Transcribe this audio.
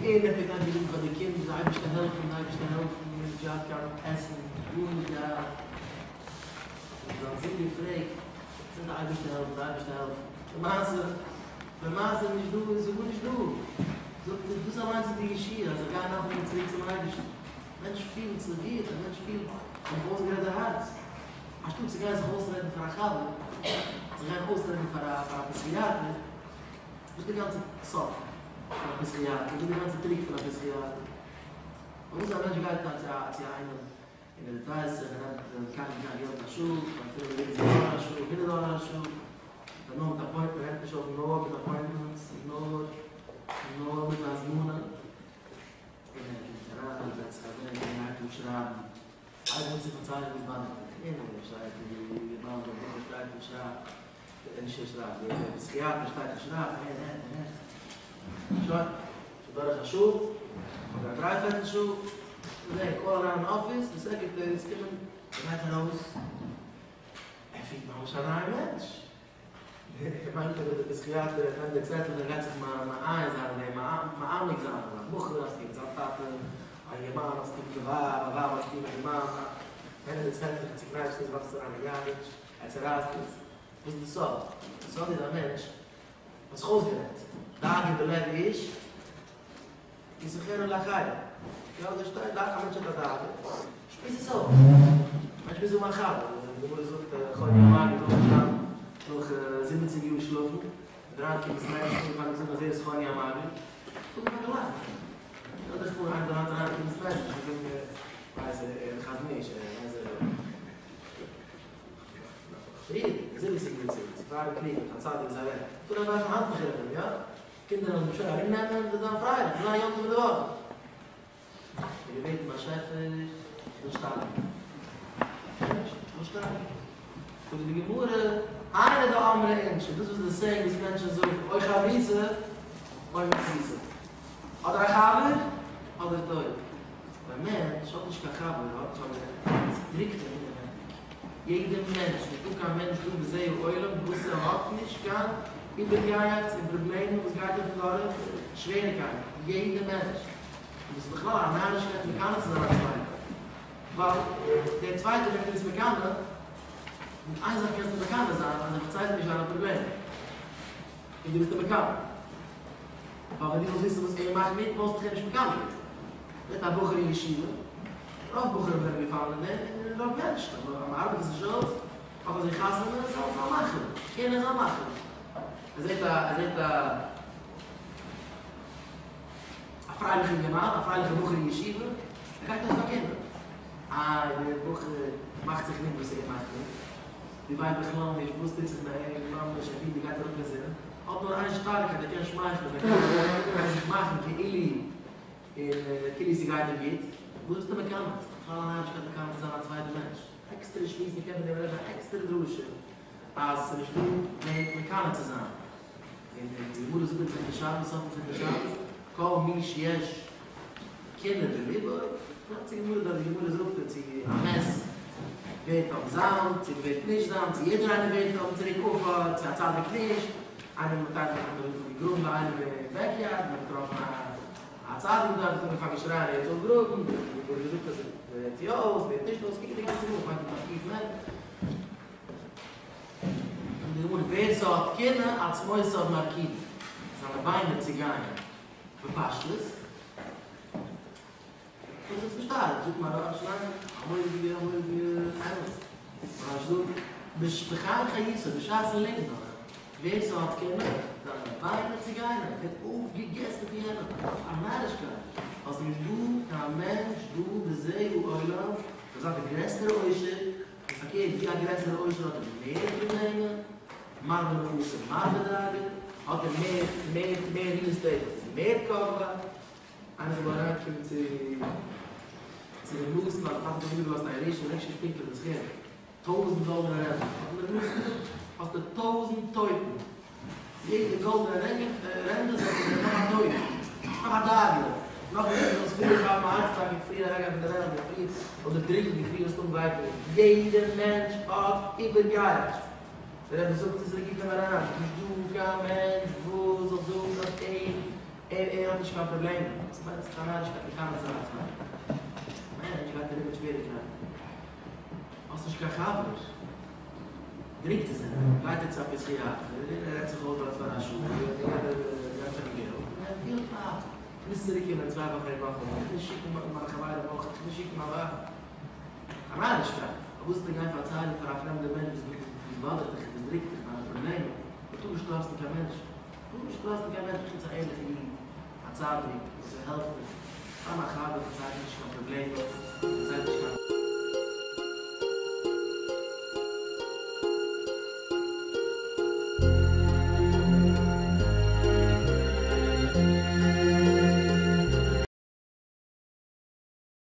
און ער פלעגט אייביג זאגן פאר די קינדער, די אייבערשטער העלפן, די אייבערשטער העלפן, מיר האבן נישט געהאט קיין עסן, גארנישט געהאט. האט זיין זון געפרעגט, וואס איז די אייבערשטער העלפן, די אייבערשטער העלפן? למעשה, למעשה איז נישט דא, עס איז גארנישט דא. זאגט ער, דאס אליינס איז די ישועה, אז איך גיי נאכאמאל צוריק צום אייבערשטן. א מענטש פילט זיך גוט, א מענטש פילט איך האב אויסגערעדט די הארץ. אנשטאט צו גיין זיך אויסרעדן פאר א חבר, זיך גיין אויסרעדן פאר א פאר א פסיכיאטער, וואס איז די גאנצע סוד פון א פסיכיאטער? וואס איז די גאנצע trick פון א פסיכיאטער? פארוואס א מענטש גייט צו א צו איינעם און ער דרייט זיך און נעמט קיין קיין געלט א שעה, פאר 75 דאלער א שעה, 100 דאלער א שעה, און נאר מיט appointment, ער נעמט נישט אויף נאר מיט appointments, נאר נאר מיט א הזמנה, און ער קומט אריין און זעצט זיך אוועק און הייבט אן שרייבן. הייב אן צו פארציילן וואס באדערט דיך, און ער שרייט און די בעל דבר שטייט און שרייט, נישט ער שרייט, דער פסיכיאטער שטייט און שרייבט, ער רעדט און רעדט, שוין, ס'איז דורך א שעה, אדער א דריי פערטל שעה, מ'זעט call אריין אין אפיס, די secretary איז קומען, ער גייט ארויס, ער פילט ממש א נייע מענטש. ער מיינט אז דער פסיכיאטער ער נעמט די צעטל און גייט זיך מעיין זיין אין דעם, מעמיק זיין, א בחור האסטו מיט זיין טאטע, א אינגערמאן האסטו מיט די ווייב, א ווייב האסטו מיט די מאן, ער נעמט די צעטלעך און צוקנייטשט עס, ווארפט עס אריין אין garbage, ער צערייסט עס. וואס איז די סוד? די סוד איז א מענטש האט זיך אויסגערעדט, דאגה בלב איש. ישחרר לחיים. יא, אזוי שטייט דאך, א מענטש האט א דאגה, שפיץ עס אויס. א מענטש מוז האבן א חבר. די גמרא זאגט, חוני המעגל איז אויפגעשטאנען נאך זיבעציג יאר שלאפן, איז אריינגעקומען צום אייבערשטן און אנגעפאנגען זאגן אז ער איז חוני המעגל. האט מען געלאכט פון אים. שטעל דיך פאר איינער זאל היינט אריינקומען צום אייבערשטן און זאגן, ווייס ער, חזון איש, ווייס ער, פריער, זיבעציג יאר צוריק, צו פארן קריג, האט א צדיק איז אוועק. טאר ער ווארפן האנטוכער אויף אים, יא? קינדער וועלן אים שוין ארום נעמען, זיי זיין פרייליך, זיי זיין יום טוב אין די וואכן. איך האב געבעטן באשעפער איך וויל שטארבן. איך וויל נישט, איך וויל שטארבן. זאגט די גמרא, היינו דאמרי אינשי, דאס איז די saying וואס מענטשן זאגן, או חברותא או מיתותא. אדער א חבר, אדער טויט. א מענטש האט נישט קיין חבר, האט נישט א מענטש, עס דריקט אים אינעווענדיג. יעדער מענטש, נישטא קיין מענטש דא בזה העולם וואס ער האט נישט קיין איבערגייעכץ און פראבלעמען וואס גייט אויף דורך שוועריקייטן, יעדער מענטש. און דאס איז בכלל א נארישקייט מקנא צו זיין א צווייטן, ווייל דער צווייטער וועם דו ביסט מקנא, מיט איין זאך קענסטו מקנא זיין, אז ער פארציילט נישט זיינע פראבלעמען, און דו ביסט אים מקנא. ווייל ווען דו זאלסט וויסן וואס ער מאכט מיט וואלסטו אים נישט מקנא געווען. זעט א בחור אין ישיבה, רוב בחורים זענען געפאלן אין דעם, און רוב מענטשן, אבער אז מען ארבעט עס נישט אויס, האט ער זיך חתונה, איז אלס א מחלה, קען ער זיין מחלה. ער זעט א, ער זעט א, א פרייליכע אינגערמאן, א פרייליכע בחור אין ישיבה, ער גייט אויס פאר קינדער. איי, דער בחור מאכט זיך ניט וואס ער מאכט ניט. דו ווייסט בכלל נישט וואס טוט זיך ביי אים, ממש א איד גייט אראפ אין זינען, האט נאר איין שטארקייט, ער קען שמייכלען, ער קען זיך מאכן כאילו און כאילו ס'גייט אים גוט, וואס ביסטו מקנא? ס'איז בכלל א נארישקייט מקנא צו זיין א צווייטע מענטש. עקסטערע שמועס, מ'קען פון דעם רעדן א עקסטערע דרשה אז ס'איז נישטא וועם מקנא צו זיין. און די גמרא זאגט אין מסכת שבת, סוף מסכת שבת, כל מי שיש קנאה בליבו, גאנצע גמרא דארט, די גמרא זאגט צו א מת ווערט אויף זאמד, צו ווערט נישט זאמד, צו יעדער איינער ווערט אויף צוריק עפר, צו א צדיק נישט, איינער האט געגראבן ביי איינעם אין backyard, מען האט געטראפן א צדיק דארט, האט אנגעפאנגען שרייען ער האט אויפגראבן, די גמרא זאגט אז ווערט יא אויס, ווערט נישט אויס, קוק די גאנצע גמרא, מיינט מען תקיף מער. זאגט די גמרא, ווער ס'האט קנאה עצמותיו מרקידין, זיינע ביינער צעגייען. בפשטות, דאס איז פשט, זאגט מוהרא"ש ניין, א מורא'דיגע א מורא'דיגע אמת. מוהרא"ש זאגט, בחיים חיותו, בשעת'ן לעבן נאך, ווער ס'האט קנאה, זיינע ביינער צעגייען, ער ווערט אויפגעגעסן פון יענעם, א נארישקייט, ווייל ס'איז נישט דא קיין מענטש דא בזה העולם וואס זיין דער גרעסטער עושר, און פארקערט ווי א גרעסערע עושר האט ער מער פראבלעמען, מרבה נכסים מרבה דאגה, האט ער מער מער מער real estate האט ער מער קאפ וויי, איינער זאל אריינקומען צו צו ר' נתן אז די טאטע האט אים איבערגעלאזט א ירושה און נישט פונקטליך די סכום, טויזענט גאלדענע רענדלעך, האט אים ר' נתן געזאגט האסטו טויזענט טויטן, יעדע גאלדענע רענדל זאל זיין נאך א טויט, נאך א דאגה, נאך דעם זאלסט פריער כאפן א הארץ אטאקע און פריער אוועקגיין פון די וועלט און פריער אדער דרינגען און פריער סתם ווייטאג, יעדע מענטש האט איבערגייעכץ, דער רבי זאגט עס רגיל אים אריין, נישט דא קיין מענטש וואס זאל זאגן אז ער ער ער האט. נעמט נישט קיין פראבלעמען, עס מיינט זיך א נארישקייט מקנא זיין א צווייטן. מענטש גייט ארום מיט שוועריקייטן. האסט נישט קיין חבר. דריקט עס אים, גייט ער צו א פסיכיאטער, און ער רעדט זיך אויס דארט פאר א שעה, און יענער געבט אים געלט, און ער פילט לייכט. איך מוז צוריק קומען אין צוויי וואכן און נאכאמאל, איך מוז שיקן מיינע חברים אויך, איך מוז שיקן מיין ווייב. א נארישקייט. פארוואס זאלסטו גיין פארציילן פאר א פרעמדע מענטש וואס באדערט דיך און וואס דריקט דיך דיינע פראבלעמען? מען טאר נישט trust ן קיין מענטש. מען טאר נישט trust ן קיין מענטש חוץ א ערליכע איד, א צדיק, וואס ער העלפט דיך. סתם א חבר פארציילט נישט קיין פראבלעמען.